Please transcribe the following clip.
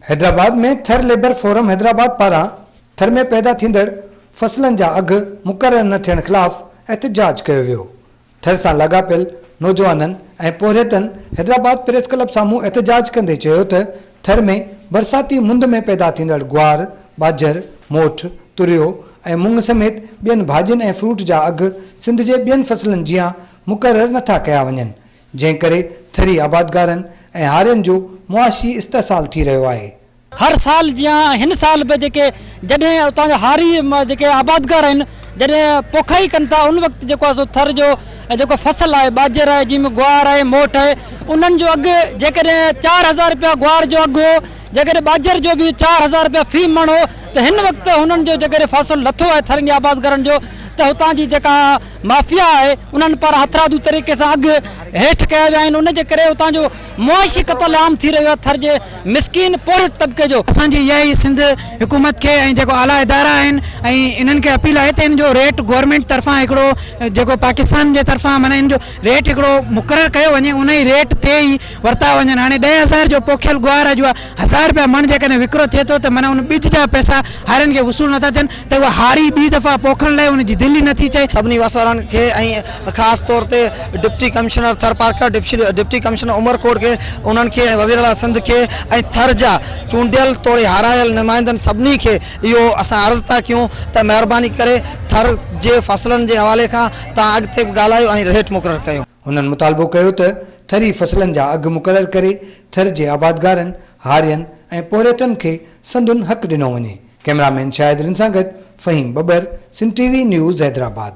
Hyderabad ۾ Thar labour forum Hyderabad پاران ٿر ۾ پيدا ٿيندڙ فصلن جا اگهه مقرر نه ٿيڻ خلاف احتجاج ڪيو ويو. ٿر سان لاڳاپيل نوجوانن ۽ پورهيتن حيدرآباد پريس ڪلب سامهون احتجاج ڪندي چيو ته ٿر ۾ برساتي مند ۾ پيدا ٿيندڙ گوار، ٻاجهر، موٺ، تريو ۽ مڱ سميت ٻين ڀاڄين ۽ فروٽ جا اگهه سنڌ جي ٻين فصلن جيان مقرر نٿا ڪيا وڃن جنهن ڪري ٿري آبادگارن ۽ هارين جو معاشي استحصال ٿي رهيو آهي. هر سال جيان هن سال به جيڪي جڏهن اتان جا هاري جيڪي آبادگار آهن جڏهن پوکائي ڪن ٿا ان وقت جيڪو آهي سو ٿر جو جيڪو فصل آهي ٻاجهر آهي جنهن ۾ گوار آهي موٺ آهي انهن جو اگهه جيڪڏهن 4000 رپيا گوار جو اگهه هو جيڪڏهن ٻاجهر جو به 4000 رپيا في مڻ هو ته هن وقت هنن جو جيڪڏهن فصل لٿو آهي ٿرين جي آبادگارن جو ته هتان جي جيڪا مافيا آهي انهن پاران هٿرادو طريقي سان اگهه هيٺ ڪيا ويا آهن ان جي ڪري اتان جو معاشي قتل عام ٿي رهيو آهي ٿر جي مسڪين پورهيت طبقي جو. اسان جي اها ئي سنڌ حڪومت کي ۽ جيڪو اعليٰ ادارا آهن ۽ انهن کي اپيل آهي ته ان جو ريٽ گورنمينٽ طرفان هڪڙو جيڪو پاڪستان جي طرفان معنيٰ ان جو ريٽ هڪڙو مقرر ڪيو وڃي ان ئي ريٽ تي ئي ورتا وڃن هاڻي 10,000 جو پوکيل گوار اڄ اها هزار رپيا مڻ جيڪڏهن وڪرو ٿئي ٿو ته معنيٰ ان ٻج جا پئسا هارين کي وصول نٿا ٿين ته اها هاري ٻي دفعا پوکڻ لاء ان جي دل ئي نٿي چئي. سڀني وس وارن کي ۽ خاص طور تي deputy commissioner Tharparkar, deputy commissioner Umerkot کي انهن کي ۽ وزير اعليٰ سنڌ کي ۽ ٿر جا چونڊيل توڙي هارايل نمائندن سڀني کي اهو اسان عرض ٿا ڪيون ته مهرباني ڪري ٿر جي فصلن جي حوالي کان توهان اڳتي به ڳالهايو ۽ ريٽ مقرر ڪيو. هنن مطالبو ڪيو ته ٿري فصلن جا اگهه مقرر ڪري ٿر جي آبادگارن، هارين ۽ پورهيتن کي سندن حق ڏنو وڃي. ڪئميرا مين شاهد رند سان گڏ Faheem Babbar, Sindh T V news Hyderabad.